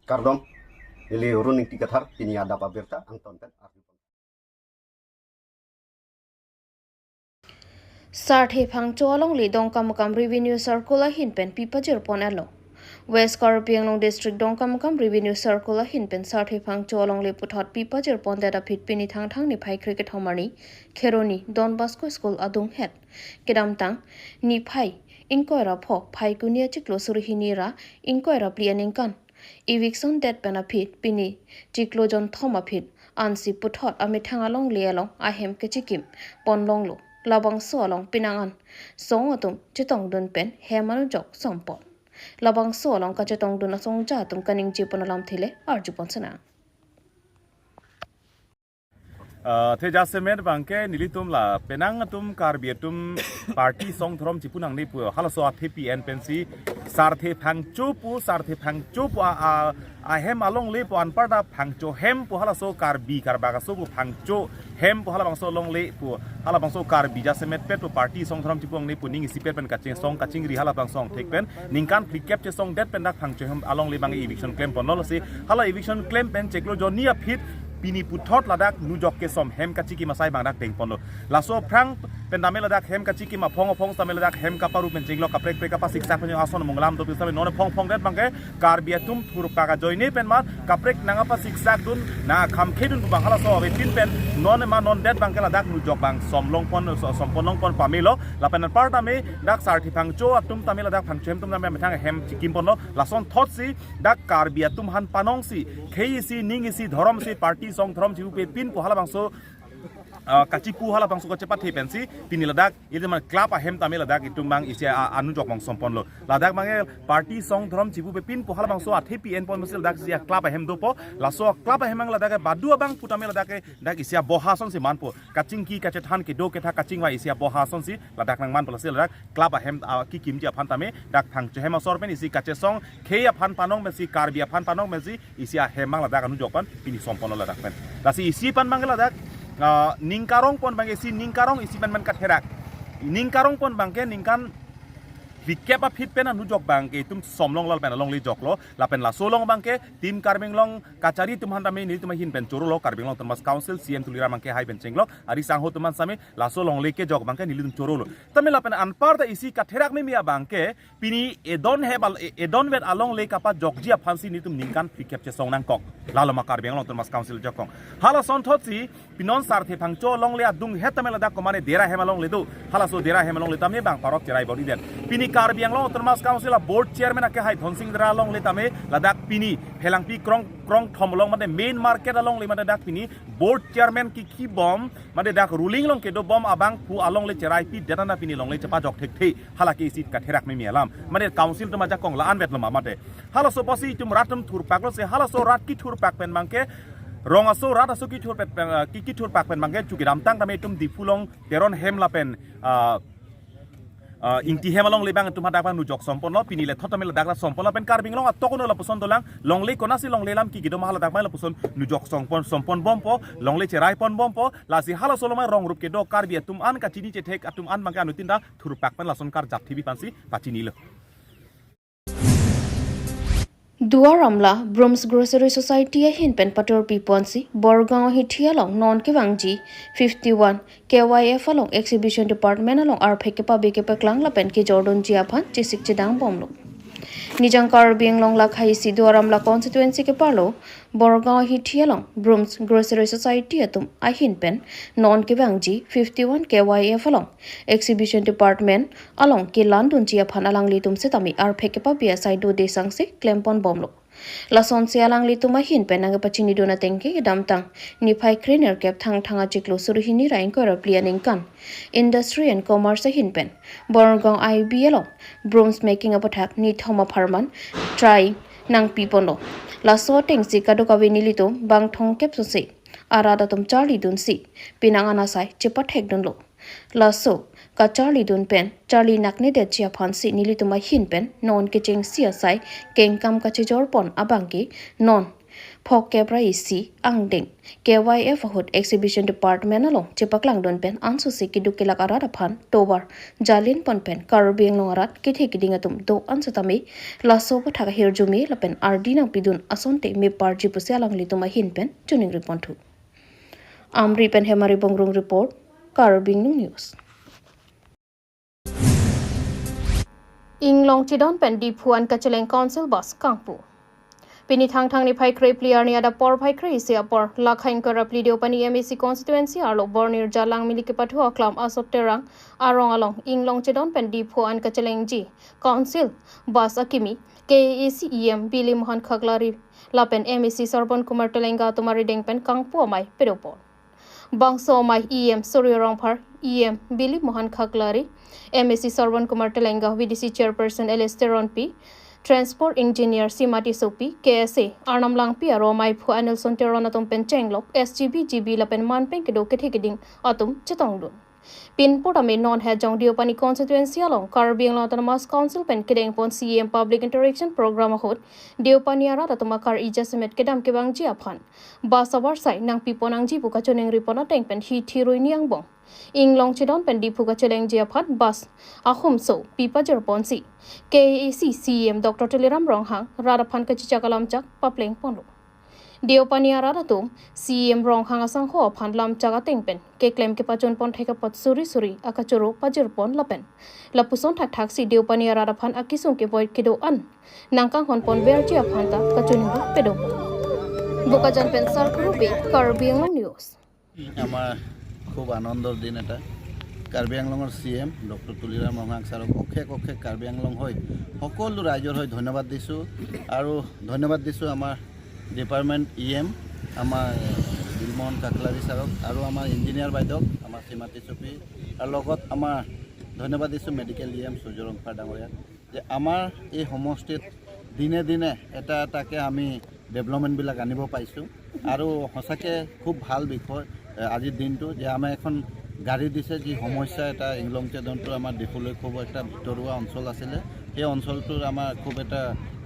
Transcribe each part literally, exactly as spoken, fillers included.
Kardom, neli Run Ingti Kathar, pini adap abirta angton pen arju. Sarthe Phangcho alongle Dongkamukam Revenue Circle ahin pen pi pajirpon alo. West Karbi Anglong District Dongkamukam Revenue Circle ahin pen Sarthe Phangcho alongle puthot pi pajirpondet aphi pini Thangthang niphai kre kethom arni Kheroni Don Bosco School adunghet kedamtang niphai ingkoi ra pho Phaikuni achiklo suri hini ra ingkoi ra phli aningkan eviction det pen aphi pini chiklo jonthom aphi ansi puthot amethang alongle along ahem kechikim ponlonglo. Labangso along penang an song atum chetongdun pen hem anujok sompon. Labangso along kachetongdun asongja atum kaningje pon alamthe le arjupon sena. Ah, the jasemet abangke nelitum la penang atum Karbi atum party song dhorom chipu nangne pu halaso athepi en pensi Sarthe Phangcho pu, Sarthe Phangcho pu a, a, ahem alongle pu anparta Phangcho hem pu halaso Karbi Karbak aso pu Phangcho hem pu halabangso alongle pu halabangso Karbi jasemet pet pu party song dhorom chipu nangne pu ning isipet pen kachesong kachingri halabangso thek pen ningkan phlikep chesongdet pen dak Phangcho hem alongle abang eviction klemponlo si hala eviction klem pen chiklo jonni aphi pini puthot ladak nujok kesom hem kachikim asai abang dak dengponlo. Laso aphrang pen tame ladak hem kachikim aphong aphong tame ladak hem kaparu pen chinglok kaprek prek kapasiksak pen ason munglam do pi tame non aphong aphongdet abangke Karbi atum thurpak ajoine pen ma kaprek nang apasiksak dun nang akhamkhe dun abang halaso avepin pen non ma nondet abangke ladak nujok abang somlongpon so-, somponlongpon pamelo lapen anparta me dak Sarthe Phangcho atum tame ladak Phangcho hem atum tame methang hem chikimponlo. Lasonthotsi dak Karbi atum aphan panongsi khei isi ning isi dhorom isi party song dhorom chipu pe pin pu halabangso, ah, kachipu halabangso kachepathe pensi pini ladak ilitum club ahem tame ladak itum abang isi a-, anujok abang somponlo. Ladak abangke party song dhorom chipu pe pin pu halabangso athepi enpon masi ladak isi a-club ahem dopo. Laso club ahem abang ladak badu abang pu tame ladak dak isi aboha asonsi manpo. Kachingki kachethan kedo ketha kachingvai isi aboha asonsi ladak nangmanpo lasi ladak club ahem, ah, kekimji aphan tame dak Phangcho hem asor pen isi kachesong khei aphan panong pensi Karbi aphan panong pensi isi ahem abang ladak anujok pen pini somponlo ladak pen. Lasi isi pen abang ladak, ah, ning karongpon abangke isi ning karong isi pen pen katherak. Ning karongpon abangke ningkan phlikep aphi pen anujok abangke itum somlonglo lapen alongle joklo lapen laso along abangke Team Karbi Anglong kachari atum aphan tame nelitum ahin pen chorolo Karbi Anglong Autonomous Council C E M Tuliram abangke hai pen chinglok ari sangho atum aphan tame laso alongle kejok abangke nelitum chorolo. Tame lapen anparta isi katherak mimi abangke pini edon hebal e-, edon vet alongle kapajokji aphansi nelitum ningkan phlikep chesong nangkok. Lalo ma Karbi Anglong Autonomous Council jokong. Halasonthotsi pinon Sarthe Phangcho alongle adunghet tame ladak komane Dera hem alongle do. Halaso Dera hem alongle tame bang parok cherai bor-idet. Pini Karbi Anglong Autonomous Council a-board chairman akehai Dhonsing Dera alongle tame ladak pini Phelangpi krong krongthom along mate main market alongle mate dak pini board chairman kekibom mate dak ruling along kedobom abang pu alongle cheraipidet nang pini alongle chepajok thekthe. Hala ke isi katherak mimi alam. Mate council atum ajakong la-an vetlo ma mate. Halaso apotsi itum rat atum thurpaklo si halaso rat kethurpak pen abangke rong aso rat aso kethurpak pen, eh, ke-, kethurpak pen abangke chu kedamtang tame itum Diphu along Teron hem lapen, ah, ah, Ingti hem alongle abang itum hadak abang nujok somponlo pini lethot tame ladak rat somponlo pen Karbi Anglong atok uno lapuson dolang longle konatsi longle alam ke kedoma haladak abang lapuson nujok sompon somponbompo longle cheraiponbompo lasi halaso along ma rong rup kedo Karbi atum an kachini chethek atum an abangke anuttin ta thurpak pen lason karjap thibi aphansi pachinilo. Duar Amla Brooms Grocery Society ahin pen patur piponsi Borgaon hithi along non kevangji fifty-one K Y F along Exhibition Department along arphek kepabi kepaklang lapen kejordunji aphan chesik chedangbomlo. Nijang Karbi Anglong lakha isi Duar Amla constituency keparlo Borgaon hithi along Brooms Grocery Society atum ahin pen non kevangji fifty-one K Y F along Exhibition Department along kelandunji aphan alanglitum setame arphek kepabi asai dode sangse klemponbomlo. Lasonsi alanglitum ahin pen nangkepachinidun atengke kedamtang niphai krenerkep Thangthang achiklo suri hini ra ingkoi ra phli aningkan Industry and Commerce ahin pen Borgaon I B along brooms making aputhak nithom apharman try nangpiponlo. Laso atengsi kadokave nelitum bang thomkep sose arat atum charlidunsi penang an asai chepathekdunlo. Laso kacharlidun pen charli naknedetji aphansi nelitum ahin pen non kechengsi asai kengkam kachejorpon abangke non phokep ra isi angdeng K Y F ahut Exhibition Department along chepaklangdun pen ansose keduk kelak arat aphan tovar jalin pon pen Karbi Anglong arat kethe keding atum do-an setame laso aputhak ahirjume lapen ardi nangpidun asonte meparji pusi alanglitum ahin pen choningri ponthu. Amri pen Hemari Bongrung report, Karbi Anglong News. Inglong chedon pen Diphu an kacheleng Council bus kangpu. Pini Thangthang niphai krephli arni adap porphai kre-isi apor, Lakha ingkoi ra phli Deopani M A C constituency arlo Bornir Jalang Mili kepathu aklam Asot Terang arong along Inglong chedon pen Diphu an kachelengji Council bus akimi K A A C E M Bili Mohan Khaklari lapen M A C Sarban Kumar Telenga atum arideng pen kangpu amei pedopon. Bangso amei E M Suryo Rongphar, E M Bili Mohan Khaklari, M A C Sarban Kumar Telenga, V D C Chairperson L S Teronpi, Transport Engineer Srimati Sopi, K S A Arnam Langpi aro ameiphu Anilson Teron atum pen chenglok S G B, G B lapen manpeng kedo kethe keding atum chetongdun. Pinpur ame non hejong Deopani constituency along Karbi Anglong Autonomous Council pen kedengpon C E M Public Interaction Program ahut Deopani arat atum akar-i jasemet kedam kevangji aphan bus avarsai nangpipon nangji pu kachoningri pon ateng pen hithi ruini angbong Inglong chedon pen Diphu kachelengji aphan bus ahumso pipajirponsi K A A C C E M Doctor Tuliram Ronghang rat aphan kachechak alamchak papleng ponlo. Deopani arat atum C E M Ronghang asangho aphan lamchak ateng pen keklem kepachun pon thek apot suri suri akachoro pajirpon lapen lapuson thakthaksi Deopani arat aphan akisung keboi kedo-an nangkanghon ponverji aphan ta kachoningri pedopon. Bokajan pen Sarkuru Bey, Karbi Anglong News. আমাৰ খুব আনন্দৰ দিন এটা। কাৰ্বি আংলঙৰ C M doctor Tuliram ৰংহাং ছাৰক অশেষ অশেষ কাৰ্বি আংলং হৈ সকলো ৰাইজৰ হৈ ধন্যবাদ দিছোঁ আৰু ধন্যবাদ দিছোঁ আমাৰ ডিপাৰ্টমেণ্ট ই এম, আমাৰ দিলমোহন কাকলাৰী ছাৰক আৰু আমাৰ ইঞ্জিনিয়াৰ বাইদেউক, আমাৰ শ্ৰীমতী চুপী আৰু লগত আমাৰ ধন্যবাদ দিছোঁ মেডিকেল ই এম সূৰ্য ৰংফাৰ ডাঙৰীয়াক যে আমাৰ এই সমষ্টিত দিনে দিনে এটা এটাকৈ আমি ডেভেলপমেণ্টবিলাক আনিব পাইছোঁ আৰু সঁচাকৈ খুব ভাল বিষয়। এ, আজিৰ দিনটো যে আমাৰ এখন গাড়ী দিছে, যি সমস্যা এটা ইংলং চেদনটো আমাৰ ডিফুলৈ খুব এটা ভিতৰুৱা অঞ্চল আছিলে, সেই অঞ্চলটোৰ আমাৰ খুব এটা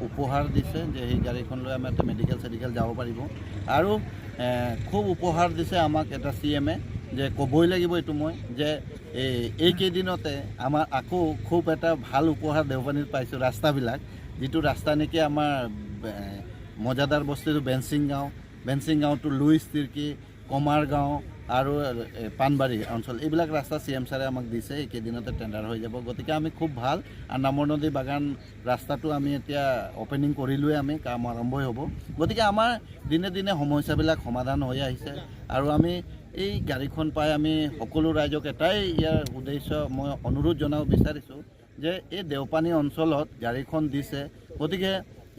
উপহাৰ দিছে যে সেই গাড়ীখন লৈ আমি এটা মেডিকেল চেডিকেল যাব পাৰিব। আৰু, এ, খুব উপহাৰ দিছে আমাক এটা চি এমে, যে ক'বই লাগিব এইটো মই, যে এই, এইকেইদিনতে আমাৰ আকৌ খুব এটা ভাল উপহাৰ দেওপানীত পাইছোঁ, ৰাস্তাবিলাক, যিটো ৰাস্তা নেকি আমাৰ, এ, মজাদাৰ বস্তিটো বেনচিং গাঁও, বেনচিং গাঁও টু লুইচ তিৰ্কি, কমাৰ গাঁও আৰু, এ, পাণবাৰী অঞ্চল, এইবিলাক ৰাস্তা চি এম ছাৰে আমাক দিছে, এইকেইদিনতে টেণ্ডাৰ হৈ যাব। গতিকে আমি খুব ভাল, আৰু নামৰ নদী বাগান ৰাস্তাটো আমি এতিয়া অপেনিং কৰিলোৱে, আমি কাম আৰম্ভই হ'ব। গতিকে আমাৰ দিনে দিনে সমস্যাবিলাক সমাধান হৈ আহিছে আৰু আমি এই গাড়ীখন পাই আমি সকলো ৰাইজক এটাই ইয়াৰ উদ্দেশ্য মই অনুৰোধ জনাব বিচাৰিছোঁ যে এই দেওপানী অঞ্চলত গাড়ীখন দিছে, গতিকে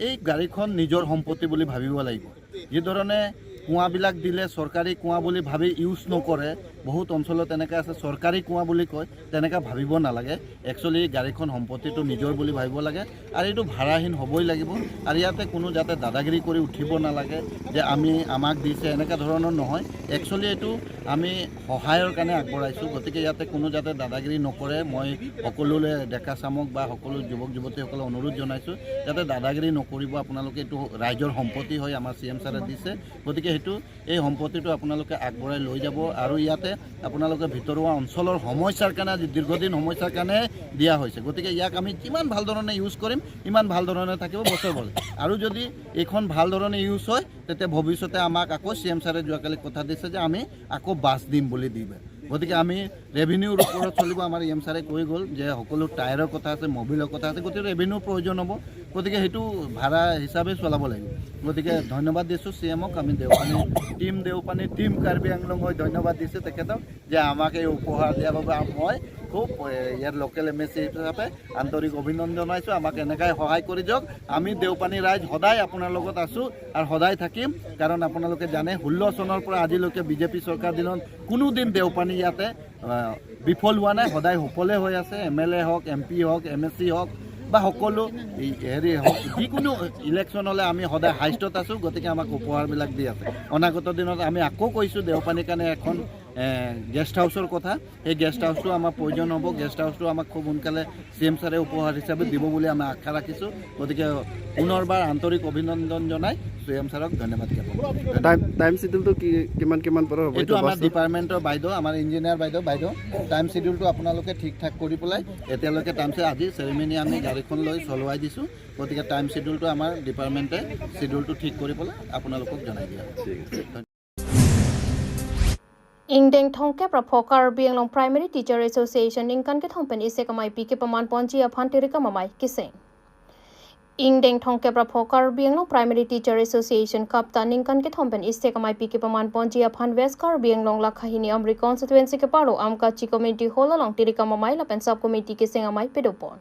এই গাড়ীখন নিজৰ সম্পত্তি বুলি ভাবিব লাগিব। যি ধৰণে কুঁৱাবিলাক দিলে চৰকাৰী কুঁৱা বুলি ভাবি ইউজ নকৰে, বহুত অঞ্চলত তেনেকৈ আছে, চৰকাৰী কুঁৱা বুলি কয়, তেনেকৈ ভাবিব নালাগে। একচুৱেলি গাড়ীখন সম্পত্তিটো নিজৰ বুলি ভাবিব লাগে আৰু এইটো ভাড়াহীন হ'বই লাগিব। আৰু ইয়াতে কোনো যাতে দাদাগিৰি কৰি উঠিব নালাগে যে আমি, আমাক দিছে, এনেকুৱা ধৰণৰ নহয়। একচুৱেলি এইটো আমি সহায়ৰ কাৰণে আগবঢ়াইছোঁ। গতিকে ইয়াতে কোনো যাতে দাদাগিৰি নকৰে, মই সকলোলৈ, ডেকা চামক বা সকলো যুৱক যুৱতীসকলক অনুৰোধ জনাইছোঁ যাতে দাদাগিৰি নকৰিব। আপোনালোকে, এইটো ৰাইজৰ সম্পত্তি হয়, আমাৰ চি এম ছাৰে দিছে। গতিকে সেইটো, এই সম্পত্তিটো আপোনালোকে আগবঢ়াই লৈ যাব আৰু ইয়াতে আপোনালোকে ভিতৰুৱা অঞ্চলৰ সমস্যাৰ কাৰণে, আজি দীৰ্ঘদিন সমস্যাৰ কাৰণে দিয়া হৈছে। গতিকে ইয়াক আমি যিমান ভাল ধৰণে ইউজ কৰিম, ইমান ভাল ধৰণে থাকিব বছৰ বছৰ। আৰু যদি এইখন ভাল ধৰণে ইউজ হয়, তেতিয়া ভৱিষ্যতে আমাক আকৌ চি এম ছাৰে যোৱাকালি কথা দিছে যে আমি আকৌ বাছ দিম বুলি দিব। গতিকে আমি ৰেভিনিউৰ ওপৰত চলিব। আমাৰ ই এম ছাৰে কৈ গ'ল যে সকলো টায়াৰৰ কথা আছে, মবিলৰ কথা আছে, গতিকে ৰেভিনিউৰ প্ৰয়োজন হ'ব। গতিকে সেইটো ভাড়া হিচাপে চলাব লাগিব। গতিকে ধন্যবাদ দিছোঁ চি এমক। আমি দেওপানী, টিম দেওপানী, টিম কাৰ্বি আংলং হৈ ধন্যবাদ দিছোঁ তেখেতক যে আমাক এই উপহাৰ দিয়াৰ বাবে। মই খুব, এ, ইয়াৰ লোকেল এম এ চি হিচাপে আন্তৰিক অভিনন্দন জনাইছোঁ। আমাক এনেকৈ সহায় কৰি যাওক। আমি দেওপানী ৰাইজ সদায় আপোনাৰ লগত আছোঁ আৰু সদায় থাকিম, কাৰণ আপোনালোকে জানে ষোল্ল চনৰ পৰা আজিলৈকে বি জে পি চৰকাৰ দিনত কোনো দিন দেওপানী ইয়াতে, আহ, বিফল হোৱা নাই, সদায় সফলে হৈ আছে। এম এল এ হওক, এম পি হওক, এম এ চি হওক বা সকলো এই হেৰি হওক, যিকোনো ইলেকশ্যন হ'লে আমি সদায় হাইষ্টত আছোঁ, গতিকে আমাক উপহাৰবিলাক দি আছে। অনাগত দিনত আমি আকৌ কৈছোঁ দেওপানীৰ কাৰণে এখন, এ, গেষ্ট হাউচৰ কথা। সেই গেষ্ট হাউচটো আমাৰ প্ৰয়োজন হ'ব। গেষ্ট হাউচটো আমাক খুব সোনকালে চি এম ছাৰে উপহাৰ হিচাপে দিব বুলি আমি আশা ৰাখিছোঁ। গতিকে পুনৰবাৰ আন্তৰিক অভিনন্দন জনাই প্ৰিয়ম ছাৰক ধন্যবাদ জ্ঞাপন কৰিম। টাইম টাইম শ্বিডিউলটো কি কিমান কিমান পৰৰ হ'ব? এইটো আমাৰ ডিপাৰ্টমেণ্টৰ বাইদেউ, আমাৰ ইঞ্জিনিয়াৰ বাইদেউ, বাইদেউ, টাইম শ্বিডিউলটো আপোনালোকে ঠিক ঠাক কৰি পেলাই এতিয়ালৈকে টাইমছে আজি চেৰিমনি আমি গাড়ীখন লৈ চলোৱাই দিছোঁ। গতিকে টাইম শ্বিডিউলটো আমাৰ ডিপাৰ্টমেণ্টে শ্বিডিউলটো ঠিক কৰি পেলাই আপোনালোকক জনাই দিয়া হ'ব। Ingdeng thongkep ra pho Karbi Anglong Primary Teacher Association ningkan kethom pen isi kamaipi kepaman ponji aphan tirikam amei keseng. Ingdeng thongkep ra pho Karbi Anglong Primary Teacher Association KAPTA ningkan kethom pen isi kamaipi kepaman ponji aphan West Karbi Anglong Lakha hini Amri constituency keparlo Amkachi community hall along tirikam amei lapen sub committee keseng amei pedopon.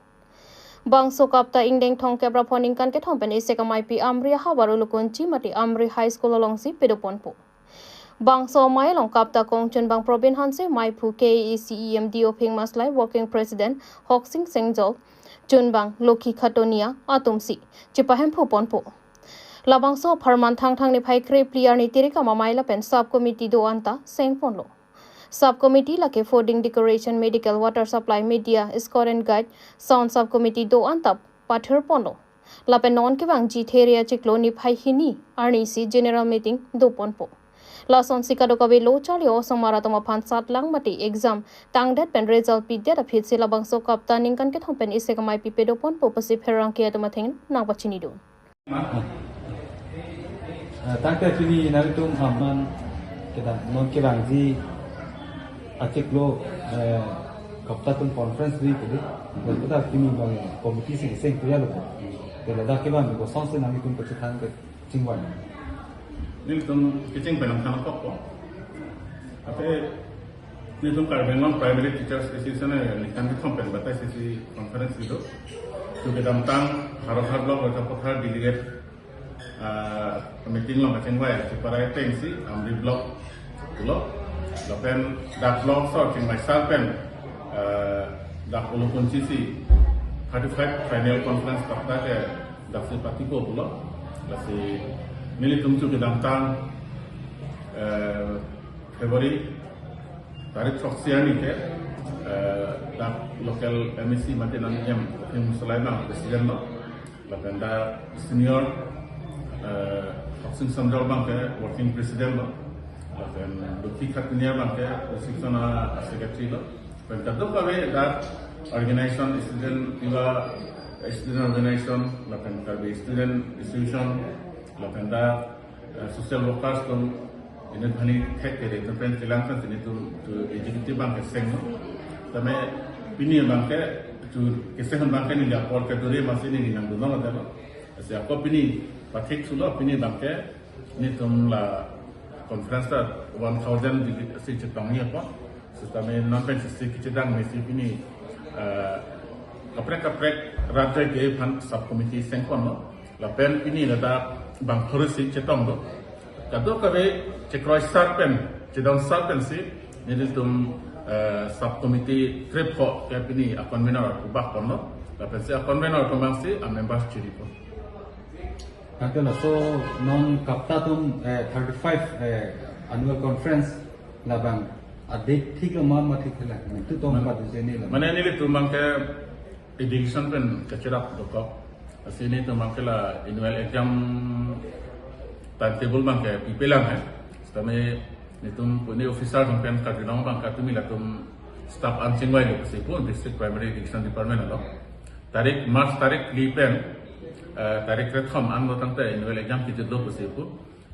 Bangso KAPTA ingdeng thongkep ra pho ningkan kethom pen isi kamaipi Amri ahavar Ulukunchi mate Amri High School alongsi pedoponpo. Bangso amei along KAPTA kongchunbang Probin Hanse, meiphu K A A C E M D O Phingmaslai, working president Hoksing Sengjol, chunbang Lokhi Khatonia atumsi chepahemphu ponpo. Labangso apharman Thangthang niphai krephli arni tirikam amei lapen sub committee do-an ta sengponlo. Sub committee lake fooding, decoration, medical, water supply, media, escort and guide, sound sub committee do-an ta pathirponlo. Lapen non kevangji Theria chiklo niphai hini arnisi general meeting doponpo. Lasonsi kadokave lo charli osomar atum aphan satlang mate exam tangdet pen result pidet aphitsi labangso KAPTA ningkan kethom pen isi kamaipi pedoponpo pusi pherangke atum atheng nangpachinidun. Ah, tangte pini nangtum aman kita non kevangji achiklo, eh, KAPTA atum conference di kedi. Kita pini bang committee si seng kuya lo. Kita dak kevang ko song se nangtum kachethang ke chingwan. Nelitum kecheng pen nangthan kok ko. Ate nelitum Karbi Anglong Primary Teachers Association ningkan kethom pen batai sisi conference kedo. Chu kedamtang Harahar Block Rojapathar delegate, ah, meeting along kachingvai, chepara atengsi Amri Block pulo. Lapen dak block so chingvai sar pen, ah, dak Ulukunchi si thirty-five triennial conference KAPTA ke daksi patipo pulo. Lasi nelitum chu kedamtang, eh, February tarik throksi arni ke, eh, dak local M A C mate nang M Phingmaslai abang president lo. Lapen dak senior, eh, Hoksing Sengjol abang ke working president lo. Lapen Lokhi Khatonia abang ke reception a-secretary lo. Lapen kadokave dak organization, student, iwa student organization, lapen Karbi student institution, lapen dak, eh, social workers atum, inut bhani thek kere atum pen chelang pen nelitum chu executive abang kesenglo. Tame pini abang ke chu keseng abang ke neli apor keduri masi neli nangdunlo tame. Lasi ako pini pathik thulo, pini abang ke nelitum la conference ta one thousand di si chetong ni apa. Sitame non pen si kechedang ni si pini, eh, kaprek kaprek rat jai ke aphan sub committee sengponlo. Lapen pini ladak bang thori si chetonglo. Kadokave chekroi sar pen, chedon sar pensi nelitum, eh, sub committee trip ho ke pini a-convener abang ponlo. Lapensi a-convener abangsi a-members chiripon. Tangte laso non KAPTA atum, eh, thirty-five, eh, annual conference labang a-date thik lo ma, ma thik lo, nangtum tong padu jeni lo. Mane nelitum abang ke education pen kacherap dokok. Lasi nelitum abang ke la annual exam timetable abang ke pipelang he. Sitame nelitum pune officer atum pen karjulong abang ke tumi latum staff an chingvai lo pusi pu District Primary Education Department along. Tarik March tarik phli pen, eh, tarik kethom anlo tangte annual exam kejutlo pusi pu.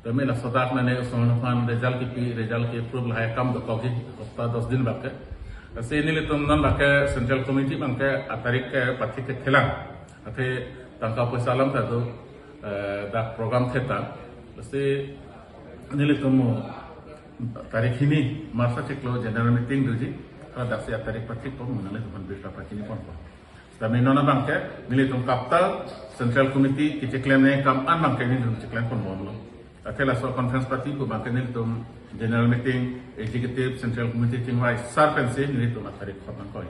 Tame laso dak nane osomar aphan result kipi, result ke-approve lahai akam dokokji, hopta dos din abang ke. Lasi nelitum non abang ke Central Committee abang ke atarik ke pathik kethelang. Athe tangka poisa alam ta do, eh, dak program theta. Lasi nelitum mo tarik hini March achiklo general meeting doji. Ladaksi atarik pathikpo, mo nanglitum aphan birta pachiniponpo. Tame non abang ke nelitum KAPTA Central Committee kecheklemne akam an abang ke nelitum cheklemponbomlo. Athe laso conference party pu abang ke nelitum general meeting, executive, Central Committee chingvai sar pensi nelitum atarik khot nangkoi.